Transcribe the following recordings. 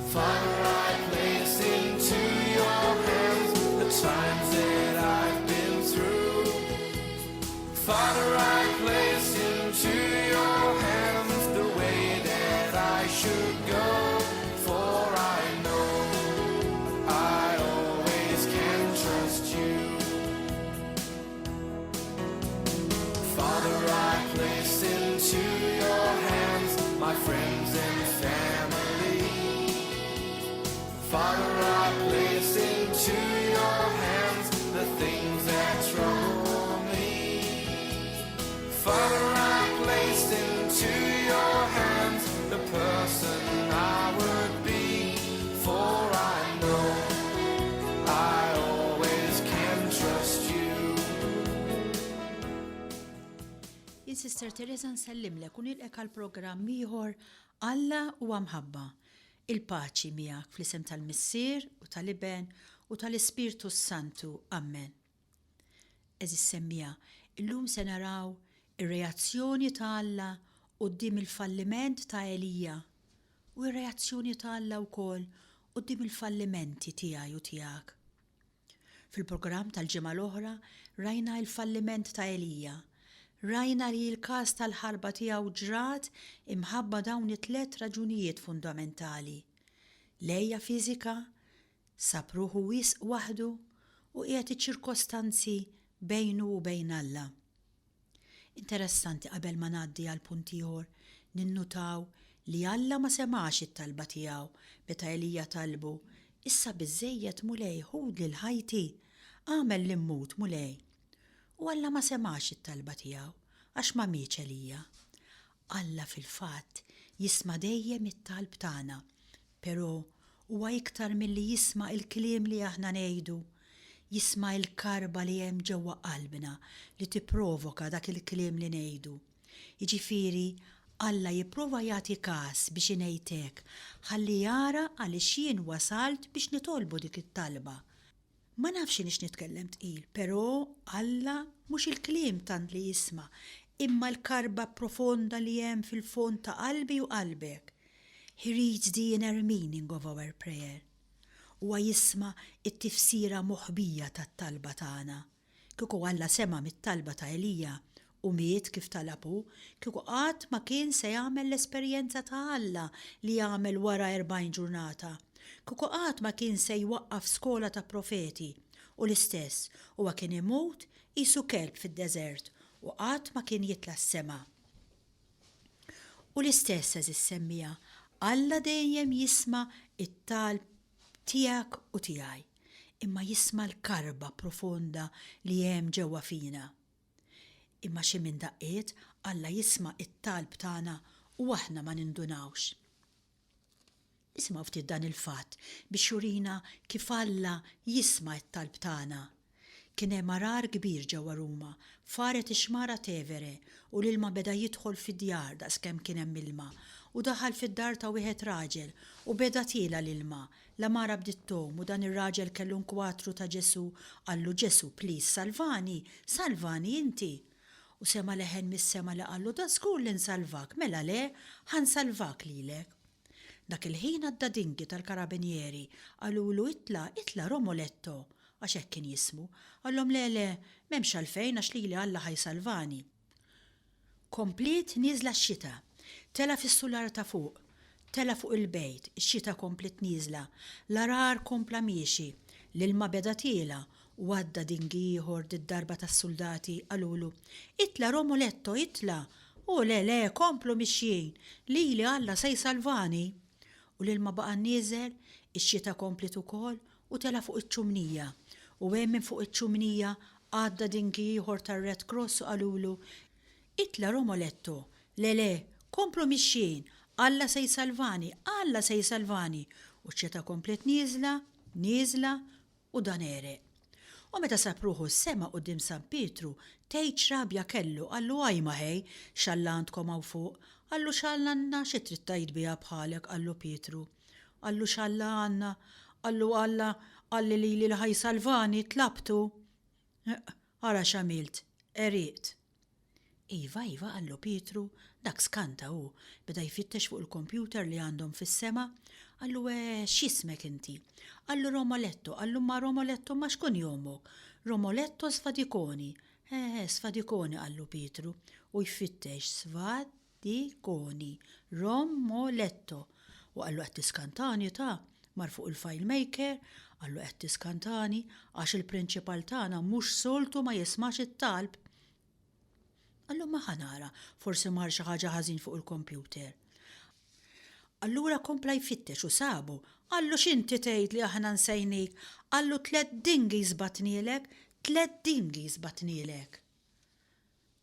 Father, I place into your hands the times that I've been through. Father, I place into your hands the way that I should go, for I know I always can trust you. Father, I place into your hands my friends and family. Father, I place into your hands the things that trouble me. Father, I place into your hands the person I would be, for I know I always can trust you. Jien Sister Teresa nsellimlek u nilqek għal programm ieħor Alla huwa mħabba. Il-paċi miegħek fl-isem tal-Missier u tal-Iben u tal-Ispirtu s-Santu. Amen. Għeżież semmiegħa, illum se naraw ir-reazzjoni ta' Alla quddiem il-falliment ta' Elija u r-reazzjoni ta' Alla wkoll quddiem il-fallimenti tiegħi u tiegħek. Fil-programm tal-ġimgħa l-oħra rajna l-falliment ta' Elija. Rajna li l-każ tal-ħarba tiegħu ġrat imħabba dawn it-tlett raġunijiet fundamentali, l-għeja fiżika, sab ruħu wisq waħdu u qiegħed iċ-ċirkostanzi bejnu u bejn Alla. Interessanti qabel ma ngħaddi għal punt ieħor ninnutaw li Alla ma semax it-talba tiegħu meta Elija talbu, Issa biżżejjed Mulej ħudli l-ħajti, agħmel li mmut Mulej. U Alla ma semax it-talba tiegħu għax ma mietx Elija. Alla fil-fatt jisma' dejjem it-talb tagħna Però huwa iktar milli jisma' il-kliem li aħna ngħidu, jisma' il-karba li hemm ġewwa qalbna li tipprovoka dak il-kliem li ngħidu. Jiġifieri, Alla jipprova jagħti kas biex ingħid hekk ħalli jara għaliex jien wasalt biex nitolbu dik it-talba. Ma nafx iniex nitkellem tqil, però Alla mhux il-kliem tant li jisma', imma l-karba profonda li hemm fil-fond ta' qalbi u qalbek. He reads the inner meaning of our prayer. Huwa jisma' t-tifsira moħbija tat-talba tagħna. Kieku Alla sema' mit-talba ta' Elija u miet kif talab hu, kieku qatt ma kien se jagħmel l-esperjenza ta' Alla li għamel wara 40 ġurnata. Kieku qatt ma kien se jwaqqaf skola ta' profeti. U l-istess, huwa kien imut qisu kelb fid-deżert u qatt ma kien jitla' s-sema. U l-istess, għeżież semmiegħa, Alla dejjem jisma' t-talb tiegħek u tiegħi, imma jisma' l-karba profonda li hemm ġewwa fina. Imma xi minn daqqiet Alla jisma' t-talb tagħna u aħna ma nindunawx. Nisimgħu ftit dan il-fatt biex jurina kif Alla jisma' t-talb tagħna. Kien hemm għarar kbir ġewwa Ruma, faret ix-xmara Tevere u l-ilma beda jidħol fid-djar daqskemm kien hemm ilma, u daħal fid-dar ta' wieħed raġel u beda tiela' l-ilma. L-għamara bdiet tgħum u dan ir-raġel kellu nkwatru ta' Ġesù, qallu Ġesù please salvani, salvani inti. U sema' leħen mis-sema li qallu dażgur li nsalvak, mela le, ħa nsalvak lilek. Dak il-ħin għadda dingi tal-karabinieri, qalulu itla', itla' Romoletto, għax hekk kien jismu. Qallhom le, le, m'hemmx għalfejn għax lili Alla ħa jsalvani. Kompliet nieżla x-xita. Tela' fis-sular ta' fuq. Tela' fuq il-bejt, ix-xita kompliet nieżla. L-għarar kompla miexi. L-ilma beda tiela' u għadda dingi ieħor did-darba tas-suldati, qalulu, Itla' Romoletto, itla'! U le, le, komplu mixjin! Lili Alla se jsalvani! U l-ilma baqa' nieżel, ix-xita kompliet ukoll u tela' fuq iċ-ċumnija. U hemm minn fuq iċ-ċumnija għadda dingi ieħor tar-Red Cross u qalulu, Itla' Romoletto! Le, le, komplu mixjin! Alla se jsalvani! Alla se jsalvani! U x-xita kompliet nieżla, nieżla, u dan għereq. U meta sab ruħu s-sema quddiem San Pietru, tgħid x'rabja kellu, qallu ajma ħej, x'Alla għandkom hawn fuq? Qallu x'Alla għandna, xi trid tgħid biha bħalek, qallu Pietru. Qallu x'Alla għandna? Qallu Alla qalli lili li ħa jsalvani, tlabtu. Eqq, ara x'għamilt, għeriqt. Iva, iva, qallu Pietru, Dak skanta hu, beda jfittex fuq il-kompjuter li għandhom fis-sema. Qallu, Eh, x'jismek inti? Qallu Romoletto, qallu ma Romoletto ma x'kunjomok? Romoletto Sfadiconi. Eh, eh, Sfadiconi, qallu Pietru, u jfittex Sfadiconi, Romoletto. U qallu qed tiskantani ta', mar fuq il-file maker, qallu qed tiskantani għax il-prinċipal tagħna mhux soltu ma jismax it-talb. Qallu ma ħa nara, forsi mar xi ħaġa ħażin fuq il-kompjuter. Allura kompla jfittex u sabu. Qallu x'inti tgħid li aħna nsejnik? Qallu tlett dinghies bagħtnielek, tlett dinghies bagħtnielek.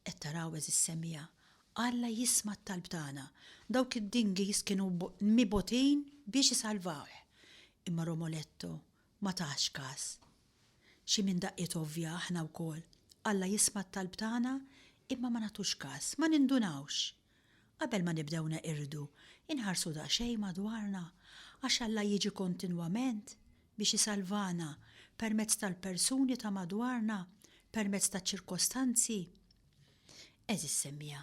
Qed taraw għeżież semmiegħa, Alla jisma' t-talb tagħna. Dawk id-dinghies kienu mibgħutin biex isalvawh. Imma Romoletto ma tax kas. Xi minn daqqiet ovvja aħna wkoll, Alla jisma' t-talb tagħna imma ma nagħtux kas, ma nindunawx. Qabel ma nibdew neqirdu, inħarsu daqsxejn madwarna, għax Alla jiġi kontinwament biex isalvana permezz tal-persuni ta' madwarna, permezz taċ-ċirkostanzi. Għeżież semmiegħa,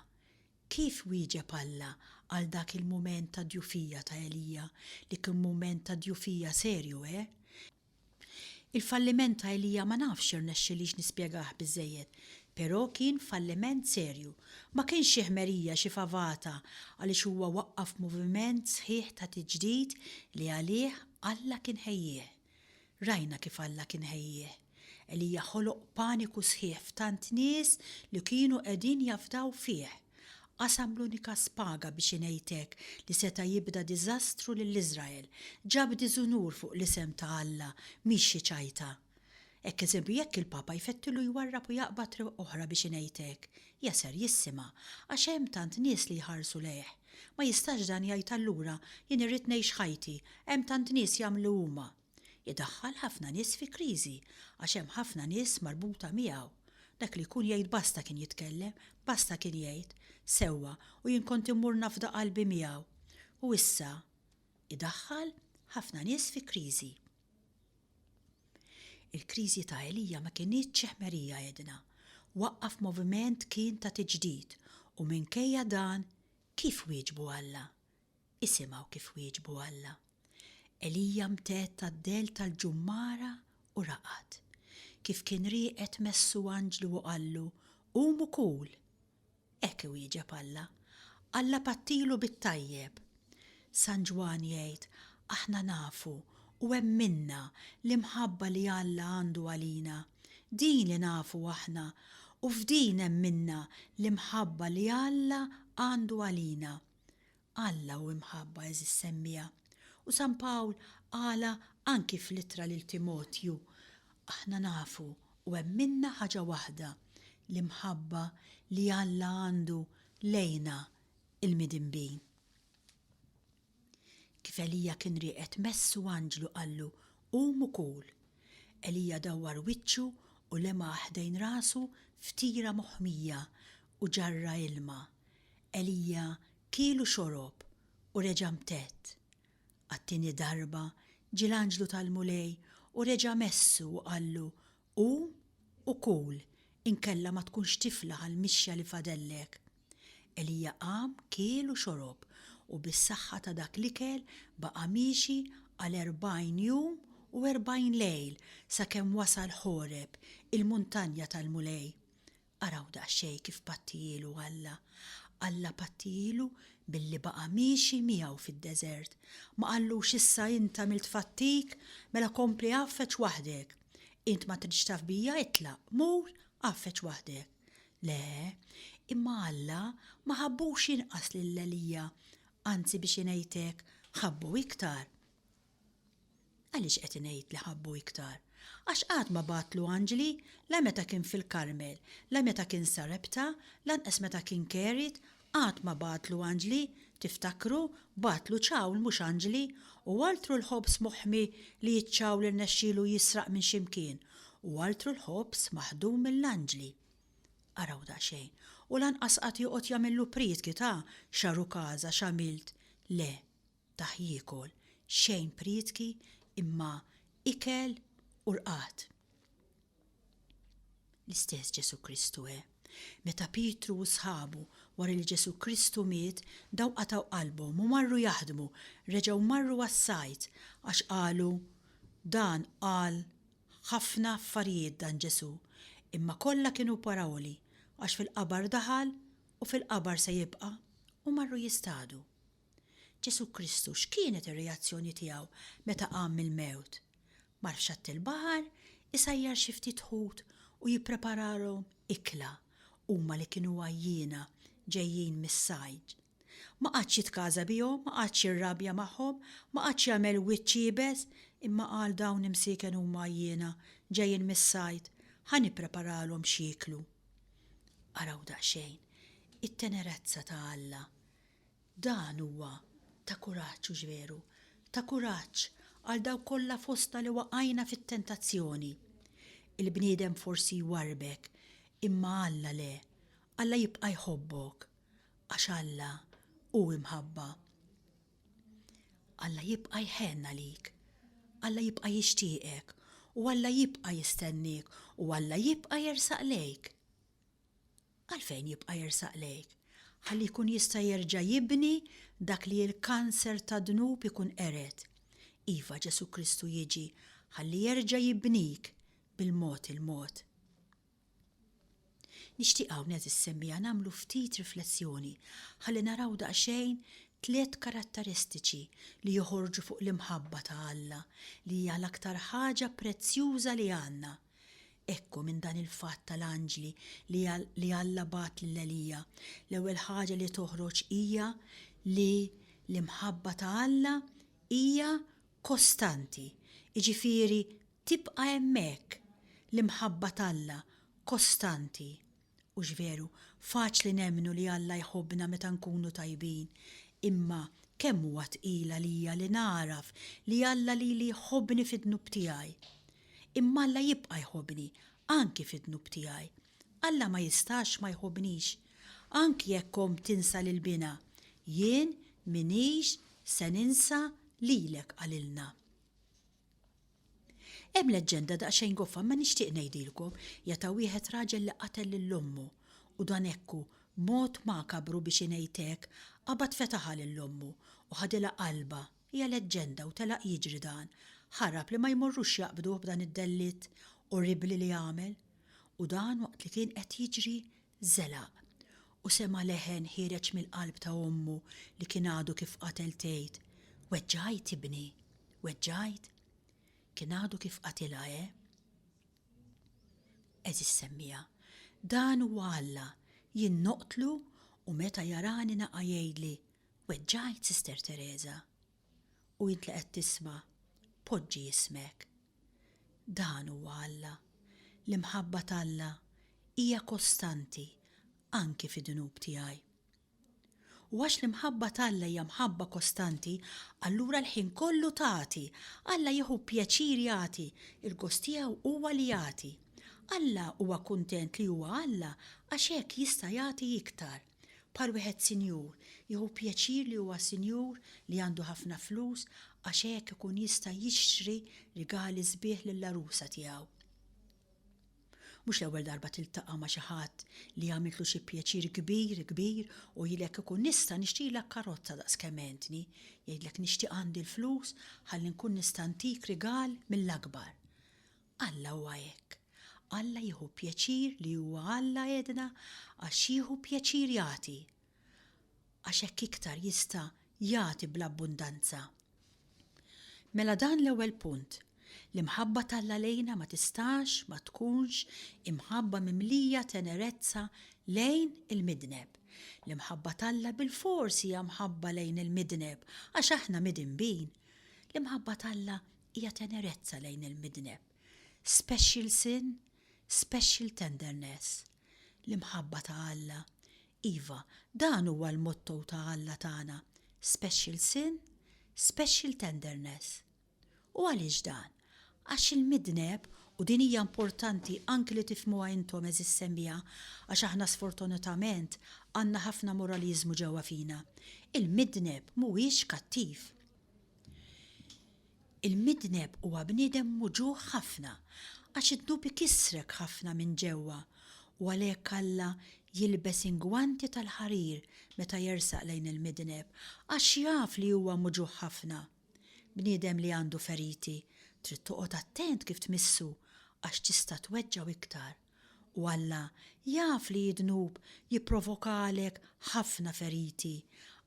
kif wieġeb Alla għal dak il-mument ta' djufija ta' Elija, li kien mument ta' djufija serju, eh? Il-falliment ta' Elija ma nafx irnexxilix nispjegah biżżejjed, però kien falliment serju. Ma kienx xi ħmerija, xi favata, għaliex huwa waqqaf moviment sħiħ ta' tiġdid li għalih Alla kien ħejjieh. Rajna kif Alla kien ħejjieh. Elija ħoloq paniku sħiħ f'tant nies li kienu qegħdin jafdaw fih. Qasam l-unika spaga biex ingħid hekk li seta' jibda diżastru lil Iżrael. Ġab diżunur fuq l-isem ta' Alla, mhix xi ċajta. Hekk eżempju jekk il-Papa jfettilu jwarrab u jaqbad triq oħra biex ingħid hekk, hija serjissima, għax hemm tant nies li jħarsu lejh. Ma jistax dan jgħid allura jien irrid ngħix ħajti, hemm tant nies jagħmlu huma. Idaħħal ħafna nies fi kriżi għax hemm ħafna nies marbuta miegħu. Dak li jkun jgħid basta kien jitkellem, basta kien jgħid, sewwa u jien kont immur nafda qalbi miegħu. U issa idaħħal ħafna nies fi kriżi. Il-kriżi ta' Elija ma kinitx xi ħmerija għedna. Waqqaf moviment kien ta' tiġdid u minkejja dan kif wieġbu Alla? Isimgħu kif wieġbu Alla. Elija mtedd għad-dell tal-ġummara u raqad. Kif kien rieqed messu anġlu u qallu, Qum u kul. Hekk iwieġeb Alla. Alla pattilu bit-tajjeb. San Ġwann jgħid, Aħna nafu u emminna l-imħabba li Alla għandu għalina. Din li nafu aħna u f'din emminna l-imħabba li Alla għandu għalina. Alla hu imħabba għeżież semmiegħa. U San Pawl qalha anki fl-ittra lil Timotju, Aħna nafu u emminna ħaġa waħda, l-imħabba li Alla għandu lejna l-midinbin. Kif Elija kien rieqed messu anġlu qallu, Qum u kul. Elija dawwar wiċċu u lemaħ ħdejn rasu ftira moħmija u ġarra ilma. Elija kiel u xorob u reġa' mtedd. Għat-tieni darba ġie l-anġlu tal-Mulej u reġa' messu u qallu, Qum u kul, inkella ma tkunx tiflaħ għall-mixja li fadellek. Elija qam, kiel u xorob, u bis-saħħa ta' dak l-ikel baqa' miexi għal 40 jum u 40 lejl sakemm wasal Ħoreb, il-muntanja tal-Mulej. Araw daqsxejn kif pattijielu Alla. Alla pattijielu billi baqa' miexi miegħu fid-deżert. Ma qallux issa int għamilt fattik, mela kompli għaffeġ waħdek. Int ma tridx taf bija itlaq, mur għaffeġ waħdek. Le, imma Alla ma ħabbux inqas lil Elija, anzi biex ingħid hekk, ħabbu iktar. Għaliex qed ingħid li ħabbu iktar? Għax qatt ma bagħatlu anġli, la meta kien fil-Karmel, la meta kien Sarepta, lanqas meta kien Kerit, qatt ma bagħatlu anġli, tiftakru, bagħatlu ċawl mhux anġli, u altru l-ħobż moħmi li ċ-ċawl irnexxielu jisraq minn xi mkien, u altru l-ħobż maħdum mill-anġli. Araw daqsxejn. U lanqas qatt joqgħod jagħmillu prietki ta' x'għarukaża, x'għamilt, le. Tah jiekol, xejn prietki imma ikel u rqad. L-istess Ġesù Kristu, eh. Meta Pietru u sħabu Wara li Ġesù Kristu miet, dawn qatgħu qalbhom u marru jaħdmu, reġgħu marru għas-sajd, għax qalu, Dan qal ħafna affarijiet dan Ġesù, imma kollha kienu paraoli, għax fil-qabar daħal u fil-qabar se jibqa', u marru jistadu. Ġesù Kristu x'kienet ir-reazzjoni tiegħu meta qam mill-mewt? Mar f'xatt il-baħar, isajjar xi ftit ħut u jippreparalhom ikla, huma li kienu għajjiena ġejjin mis-sajd. Ma qagħadx jitkaża bihom, ma qagħadx jirrabja magħhom, ma qagħadx jagħmel wiċċ iebes, imma qal dawn imsieken huma għajjiena, ġejjin mis-sajd, ħa nippreparalhom x'jieklu. Araw daqsxejn it-tenerezza ta' Alla Dan huwa ta' kuraġġ, hux veru? Ta' kuraġġ għal dawk kollha fostna li waqajna fit-tentazzjoni. Il-bniedem forsi jwarrbek, imma Alla le. Alla jibqa' jħobbok, għax Alla hu imħabba. Alla jibqa' jħenn għalik. Alla jibqa' jixtieqek, u Alla jibqa' jistenniek, u Alla jibqa' jersaq lejk. Għalfejn jibqa' jersaq lejk? Ħalli jkun jista' jerġa' jibni dak li l-kanser tad-dnub ikun qered. Iva, Ġesù Kristu jiġi ħalli jerġa' jibnik bil-mod il-mod. Nixtieq hawn għeżież semmiegħa nagħmlu ftit riflessjoni ħalli naraw daqsxejn tlett karatteristiċi li joħorġu fuq l-imħabba ta' Alla li hija l-aktar ħaġa prezzjuża li għandna. Ekku minn dan il-fatt tal-anġli li li Alla bagħat lil Elija, l-ewwel ħaġa li toħroġ hija li l-imħabba ta' Alla hija kostanti, jiġifieri tibqa' hemmhekk, l-imħabba t'Alla kostanti. Hux veru, faċli nemmnu li Alla jħobbna meta nkunu tajbin, imma kemm huwa tqil għalija li nagħraf li Alla lili jħobbni fid-dnub tiegħi. Imma Alla jibqa' jħobbni, anki fid-dnub tiegħi. Alla ma jistax ma jħobbnix. Anki jekk omm tinsa lil binha, jien m'iniex se ninsa lilek qalilna. Hemm leġġenda daqsxejn goffa imma nixtieq ngħidilkom, hija ta' wieħed raġel li qatel lil ommu u dan hekk hu, b'mod makabru biex ingħid hekk, qabad fetaħha lil ommu u ħadilha qalbha, hija leġġenda u telaq jiġri dan, ħarab li ma jmorrux jaqbduh b'dan id-dellitt orribbli li għamel. U dan waqt li kien qed jiġri żelaq u sema' leħen ħiereġ mill-qalb ta' ommu li kien għadu kif qatel tgħid, Weġġajt ibni? Weġġajt? Kien għadu kif qatilha, eh? Għeżież semmiegħa, dan huwa Alla, jien noqtlu u meta jarani naqa' jgħidli, Weġġajt, Sister Tereża? U int li qed tisma', poġġi ismek. Dan huwa Alla. L-imħabba t'Alla hija kostanti anki fid-dnub tiegħi. U għax l-imħabba t'Alla hija mħabba kostanti, allura l-ħin kollu tagħti. Alla jieħu pjaċir jagħti, il-gost tiegħu huwa li jagħti. Alla huwa kuntent li huwa Alla għax hekk jista' jagħti iktar. Bħal wieħed sinjur, jieħu pjaċir li huwa sinjur li għandu ħafna flus għax hekk ikun jista' jixtri rigali sbieħ lill-għarusa tiegħu. Mhux l-ewwel darba tiltaqa' ma' xi ħadd li għamiltlu xi pjaċir kbir kbir u jgħidlek kieku nista' nixtrilek karozza daqs kemm għentni, jgħidlek nixtieq għandi l-flus ħalli nkun nista' ntik rigal mill-akbar. Alla huwa hekk. Alla jieħu pjaċir li huwa Alla għedna għax jieħu pjaċir jagħti. Għax hekk iktar jista' jagħti bl-abbundanza. Mela dan l-ewwel punt. L-imħabba t'Alla lejna ma tistax ma tkunx imħabba mimlija tenerezza lejn il-midneb. L-imħabba t'Alla bilfors hija mħabba lejn il-midneb għax aħna midinbin. L-imħabba t'Alla hija tenerezza lejn il-midneb. Special sin, special tenderness. L-imħabba ta' Alla. Iva, dan huwa l-motto ta' Alla tagħna, special sin, special tenderness. U għaliex dan? Għax il-midneb, u din hija importanti anki li tifhmuha intom għeżież semmiegħa, għax aħna sfortunatament għandna ħafna moraliżmu ġewwa fina, il-midneb mhuwiex kattiv. Il-midneb huwa bniedem muġugħ ħafna, għax id-dnub ikissrek ħafna minn ġewwa, u għalhekk Alla Jilbes ingwanti tal-ħarir meta jersaq lejn il-midneb għax jaf li huwa muġugħ ħafna. Bniedem li għandu feriti, trid toqgħod attent kif tmissu għax tista' tweġġgħu iktar. U Alla jaf li d-dnub jipprovokalek ħafna feriti,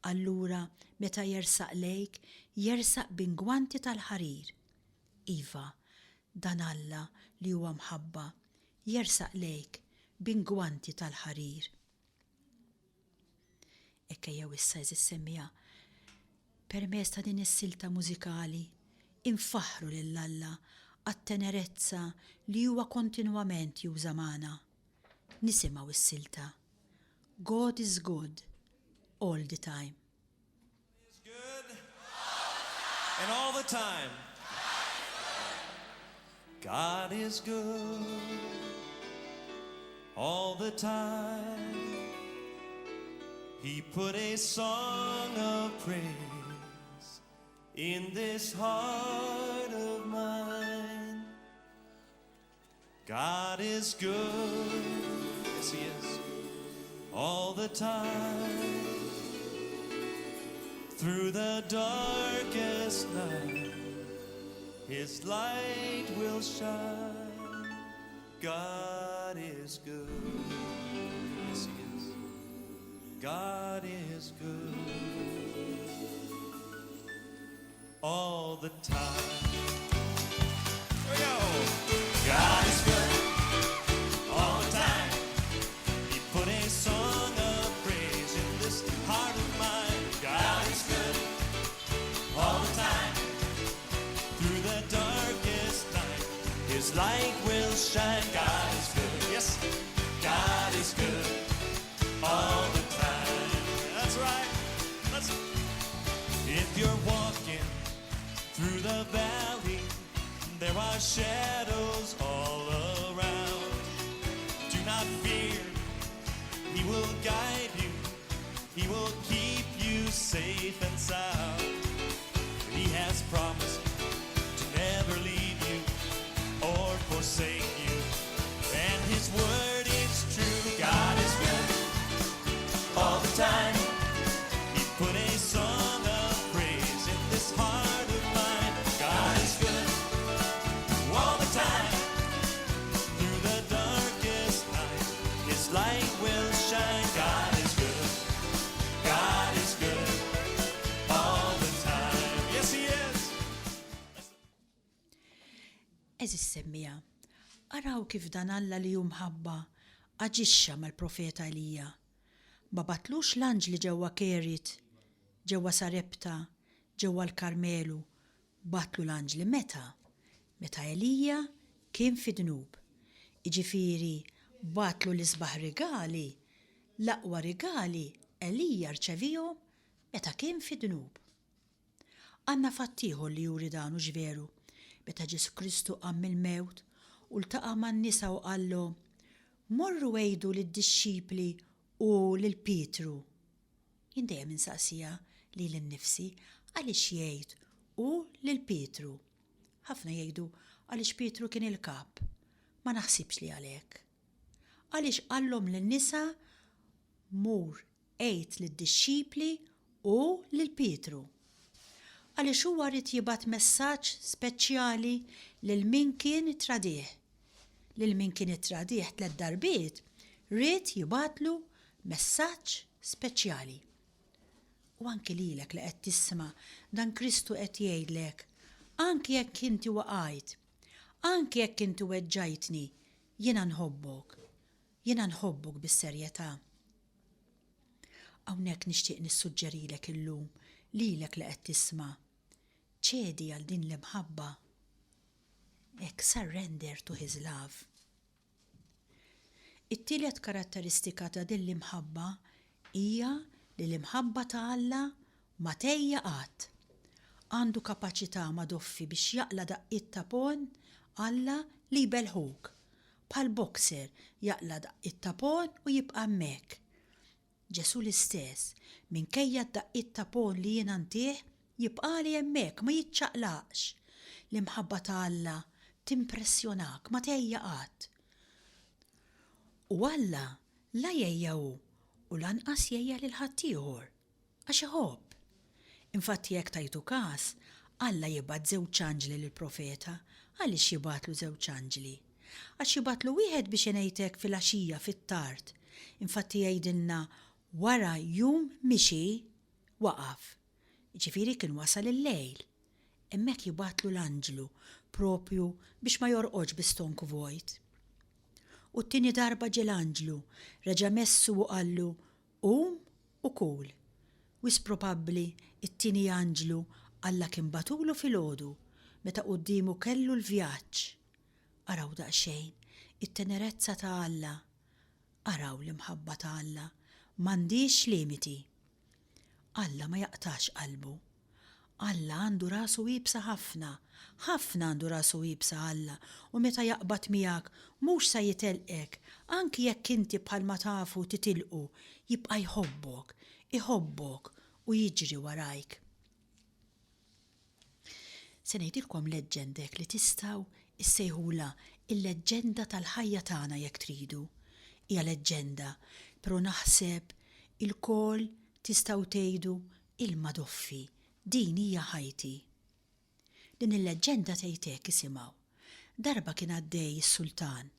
allura meta jersaq lejk, jersaq b'ingwanti tal-ħarir. Iva, dan Alla li huwa mħabba, jersaq lejk b'ingwanti tal-ħarir. Hekk ejjew issa għeżież semmiegħa, permezz ta' din is-silta mużikali, infaħħru lil Alla għat-tenerezza li huwa kontinwament juża magħna. Nisimgħu s-silta, God is good all the time. Is good and all the time. God is good all the time. He put a song of praise in this heart of mine. God is good, yes he is, all the time. Through the darkest night, his light will shine. God is good, yes he is. God is good all the time. Here we go. God is good all the time. He put a song of praise in this heart of mine. God is good all the time. Through the darkest night, His light will shine. God is good. Yes, God is good all the time. That's right. Let's. If you're walking through the valley, there are shadows all around. Do not fear, He will guide you, He will keep you safe and sound. He has promised to never leave you or forsake you, and His word is true. God is good all the time. He put a song of praise in this heart of mine. God is good all the time. Through the darkest night, His light will shine. God is good. God is good all the time. Yes, He is. Għeżież semmiegħa, araw kif dan Alla li hu mħabba aġixxa mal-profeta Elija. Ma bagħtlux l-anġli ġewwa Kerit, ġewwa Sarepta, ġewwa l-Karmelu, bagħatlu l-anġli meta? Meta Elija kien fid-dnub. Jiġifieri bagħatlu l-isbaħ rigali, l-aqwa rigali Elija rċevihom meta kien fid-dnub. Għandna fatt ieħor li juri dan, hux veru? Meta Ġesù Kristu qam mill-mewt u ltaqa' man-nisa u qallhom, Morru għidu lid-dixxipli u lil Pietru. Jien dejjem insaqsiha lili nnifsi għaliex jgħid u lil Pietru. Ħafna jgħidu għaliex Pietru kien il-kap. Ma naħsibx li għalhekk. Għaliex qallhom lin-nisa mur Għid lid-dixxipli u lil Pietru. Għaliex huwa ried jibgħat messaġġ speċjali lil min kien ittradih. Lil min kien ittradih tlett darbiet ried jibgħatlu messaġġ speċjali. U anki lilek li qed tisma' dan Kristu qed jgħidlek, anki jekk inti waqajt, anki jekk inti weġġajtni, jiena nħobbok. Jiena nħobbok bis-serjetà. Hawnhekk nixtieq nissuġġerilek illum, lilek li qed tisma', ċedi għal din l-imħabba. Hekk surrender to his love. It-tielet karatteristika ta' din l-imħabba hija li l-imħabba ta' Alla ma tgħejja qatt. Għandu kapaċità ma' doffi biex jaqla' daqqiet ta' ponn Alla li jbellħuk. Bħal boxer jaqla' daqqiet ta' ponn u jibqa' hemmhekk. Ġesù l-istess, minkejja d-daqqiet ta' ponn li jiena ntih, jibqagħli hemmhekk, ma jiċċaqlaqx. L-imħabba ta' Alla timpressjonak, ma tgħejja qatt. U Alla. La jgħejja hu u lanqas jgħejja lil ħaddieħor. Għax iħobb. Infatti jekk tajtu każ, Alla jibgħat żewġ anġli lill-profeta. Għaliex jibgħatlu żewġ anġli? Għax jibgħatlu wieħed biex ingħid hekk filgħaxija fit-tard. Infatti jgħidilna wara jum mixi waqaf. Jiġifieri kien wasal il-lejl. Hemmhekk jibgħatlu l-anġlu proprju biex ma jorqodx bi stonku vojt. U t-tieni darba ġie l-anġlu, reġa' messu u qallu, Qum u kul. Wisq probabbli t-tieni anġlu Alla kien bagħtulu filgħodu meta quddiemu kellu l-vjaġġ. Araw daqsxejn it-tenerezza ta' Alla. Araw l-imħabba ta' Alla, m'għandhiex limiti. Alla ma jaqtax qalbu. Alla għandu rasu iebsa ħafna, ħafna għandu rasu iebsa Alla u meta jaqbad miegħek mhux sa jitelqek anki jekk inti bħalma tafu titilqu, jibqa' jħobbok, iħobbok u jiġri warajk. Se ngħidilkom leġġenda hekk li tistgħu issejħulha il-leġġenda tal-ħajja tagħna jekk tridu. Hija leġġenda, però naħseb ilkoll tistgħu tgħidu il-Madoffi, din hija ħajti. Din il-leġġenda tgħid hekk, isimgħu. Darba kien għaddej is-sultan,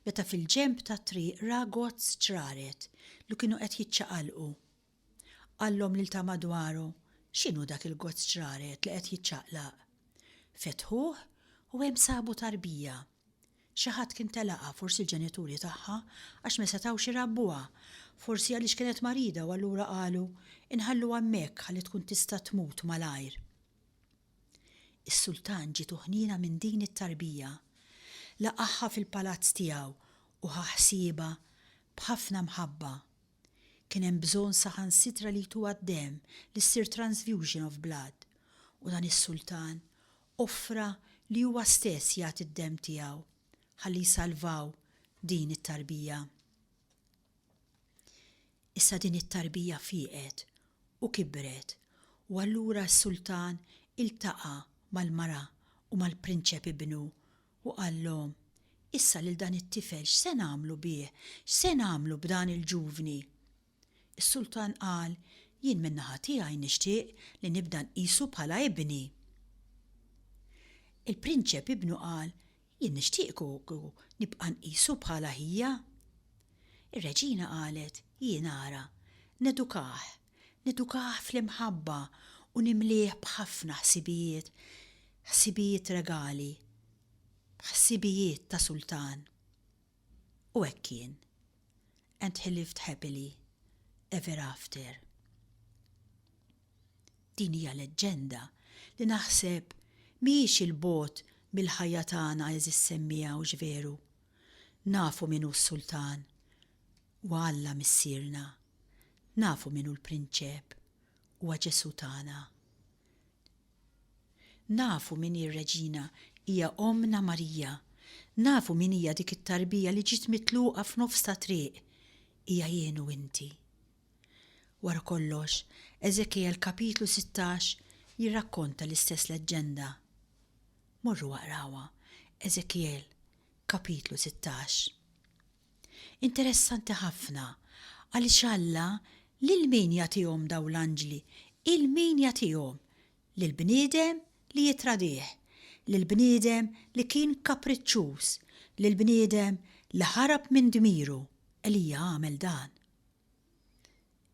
meta fil-ġenb tat-triq ra gozz ċraret li kienu qed jiċċaqalqu. Qallhom lil ta' madwaru, X'inhu dak il-gozz ċraret li qed jiċċaqlaq? Fetħuh u hemm sabu tarbija. Xi ħadd kien telaqha, forsi l-ġenituri tagħha, għax ma setgħux irabbuha, forsi għaliex kienet marida u allura qalu, inħalluha hemmhekk ħalli tkun tista' tmut malajr. Is-sultan ġietu ħniena minn din it-tarbija. Laqagħha fil-palazz tiegħu u ħa ħsiebha b'ħafna mħabba. Kien hemm bżonn saħansitra li jtuha d-demm, li ssir transfusion of blood. U dan is-sultan offra li huwa stess jagħti d-demm tiegħu ħalli jsalvaw din it-tarbija. Issa din it-tarbija fieqet u kibret u allura s-sultan iltaqa' mal-mara u mal-prinċep ibnu U qallhom, Issa lil dan it-tifel x'se nagħmlu bih, x'se nagħmlu b'dan il-ġuvni? Is-sultan qal, Jien min-naħa tiegħi nixtieq li nibda nqisu bħala ibni. Il-prinċep ibnu qal, Jien nixtieq kieku nibqa' nqisu bħala ħija. Ir-reġina qalet, Jien ara, nedukah, nedukah fl-imħabba u nimlieh b'ħafna ħsibijiet, ħsibijiet regali, ħsibijiet ta' sultan. U hekk kien. And he lived happily ever after. Din hija leġġenda li naħseb mhijiex 'il bogħod mill-ħajja tagħna għeżież semmiegħa hux veru? Nafu min hu s-sultan, huwa Alla Missierna. Nafu min hu l-prinċep, huwa Ġesù tagħna. Nafu min hi r-Reġina, hija Ommna Marija. Nafu min hija dik it-tarbija li ġiet mitluqa f'nofs ta' triq, hija jien u inti. Wara kollox, Eżekjel kapitlu 16 jirrakkonta l-istess leġġenda. Morru aqrawha, Eżekjel kapitlu 16. Interessanti ħafna għaliex Alla lil min jagħtihom dawn l-anġli? Il min jagħtihom? Lill-bniedem li jittradih, lill-bniedem li kien kapriċċuż, lill-bniedem li ħarab minn dmiru, Elija għamel dan.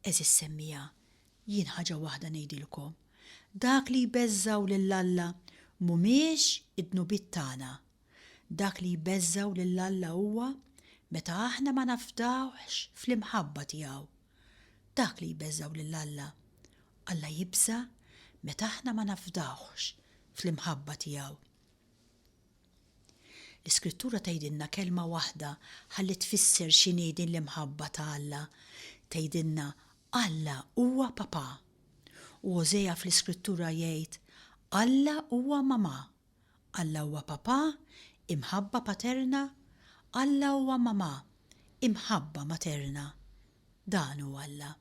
Għeżież semmiegħa, jien ħaġa waħda ngħidilkom, dak li jbeżżgħu lil Alla mhumiex id-dnubiet tagħna. Dak li jbeżżgħu lil Alla huwa meta aħna ma nafdawhx fl-imħabba tiegħu. Dak li jbeżżgħu lil Alla. Alla jibża' meta aħna ma nafdawhx fl-imħabba tiegħu. L-Iskrittura tgħidilna kelma waħda ħalli tfisser x'inhi din l-imħabba ta' Alla. Tgħidilna Alla huwa Papà. U Ożea fl-Iskrittura jgħid Alla huwa Mamà. Alla huwa Papà, imħabba paterna, Alla huwa Mamà, imħabba materna. Dan hu Alla.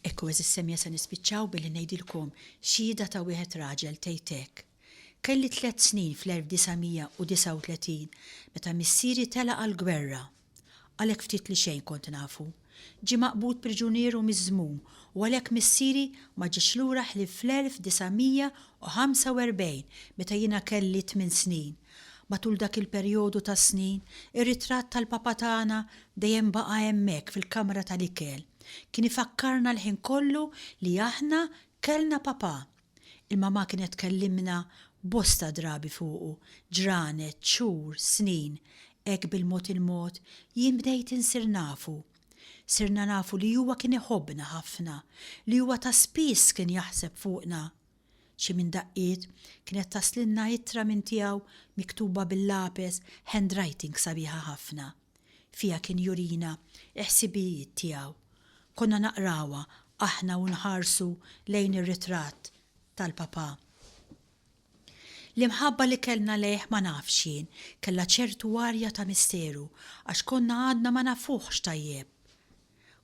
Ekku għeżież semmiegħa se nispiċċaw billi ngħidilkom xhieda ta' wieħed raġel tgħid hekk. Kelli tlett snin fl-1939 meta missieri telaq għall-gwerra. Għalhekk ftit li xejn kont nafu. Ġie maqbud priġunier u miżmum u għalhekk missieri ma ġiex lura ħlief fl-1945 meta jiena kelli tminn snin. Matul dak il-perjodu ta' snin, ir-ritratt tal-papa tagħna dejjem baqa' hemmhekk fil-kamra tal-ikel. Kien ifakkarna l-ħin kollu li aħna kellna papa. Il-mamà kienet tkellimna bosta drabi fuqu, ġranet, xhur, snin. Hekk bil-mod il-mod jien bdejt insir nafu. Sirna nafu li huwa kien iħobbna ħafna, li huwa ta' spiss kien jaħseb fuqna. Xi minn daqqiet kienet taslilna ittra minn tiegħu miktuba bil-lapes, handwriting sabiħa ħafna. Fiha kien jurina l-ħsibijiet tiegħu. Konna naqrawha aħna u nħarsu lejn ir-ritratt tal-papà. L-imħabba li kellna lejh ma nafx jien, kellha ċertu arja ta' misteru għax konna għadna ma nafuhx tajjeb.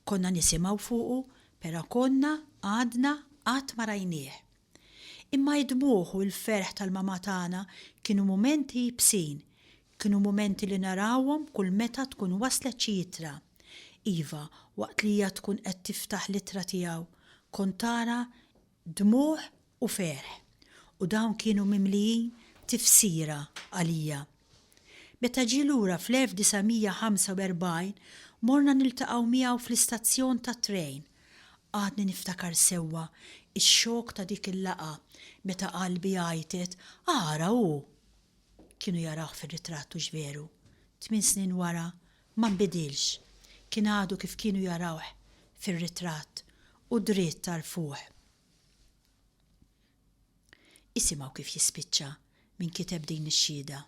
Konna nisimgħu fuqu però konna għadna qatt ma rajnieh. Imma id-dmugħ u l-ferħ tal-mamà tagħna kienu mumenti ibsin, kienu mumenti li narawhom kull meta tkun waslet xi ittra. Iva, waqt li hija tkun qed tiftaħ l-ittra tiegħu, kont tara dmugħ u ferħ. U dawn kienu mimlijin tifsira għalija. Meta ġie lura fl-1945, morna niltaqgħu miegħu fl-istazzjon tat-trejn. Għadni niftakar sewwa x-xokk ta' dik il-laqgħa meta qalbi għajtet, Ara hu! Kienu jarawh fir-ritratt hux veru? Tminn snin wara ma nbidilx. Kien għadu kif kienu jarawh fir-ritratt u dritt għarfuh. Isimgħu kif jispiċċa min kiteb din ix-xhieda.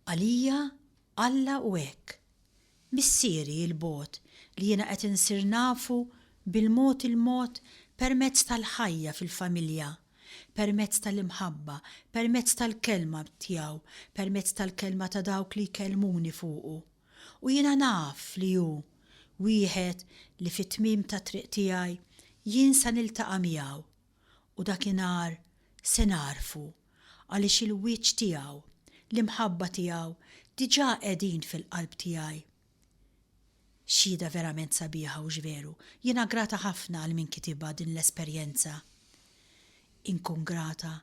Għalija Alla hu hekk. Missieri 'l bogħod li jiena qed insir nafu bil-mod il-mod permezz tal-ħajja fil-familja, permezz tal-imħabba, permezz tal-kelma tiegħu, permezz tal-kelma ta' dawk li jkellmuni fuqu. U jiena naf li hu wieħed li fit-tmiem tat-triq tiegħi jien sa niltaqa' miegħu u dakinhar se nagħrfu għaliex il-wiċċ tiegħu, l-imħabba tiegħu diġà qegħdin fil-qalb tiegħi. Xhieda verament sabiħa hux veru? Jiena grata ħafna għal min kitibha din l-esperjenza. Inkun grata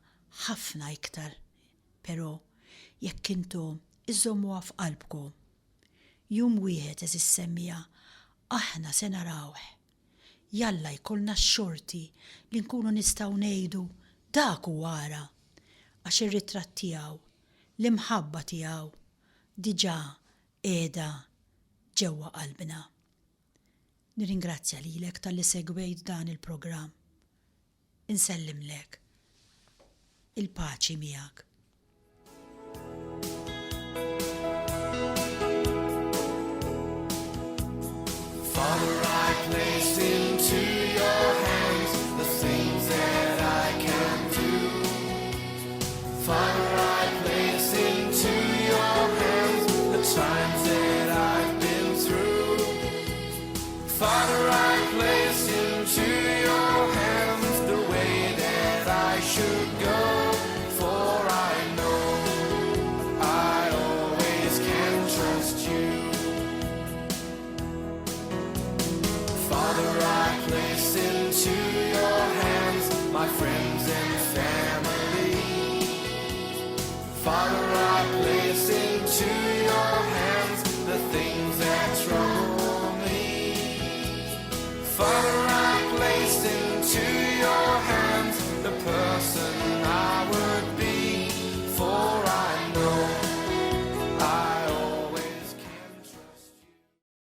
ħafna iktar, però, jekk intom iżżommuha f'qalbkom. Jum wieħed għeżież semmiegħa, aħna se narawh. Jalla jkollna x-xorti li nkunu nistgħu ngħidu, 'Dak hu ara! Għax ir-ritratt tiegħu, l-imħabba tiegħu, diġà qiegħda ġewwa qalbna. Nirringrazzja lilek talli segwejt dan il-programm. Insellimlek. Il-paċi miegħek. Father, I place into your hands the things that I can do. Father, I place into your hands the times that I've been through. Father, I place into your hands the way that I should go, for I know I always can trust you. Father, I place into your hands my friends and family. Father, I place into your hands the things that trouble me. Father, I place in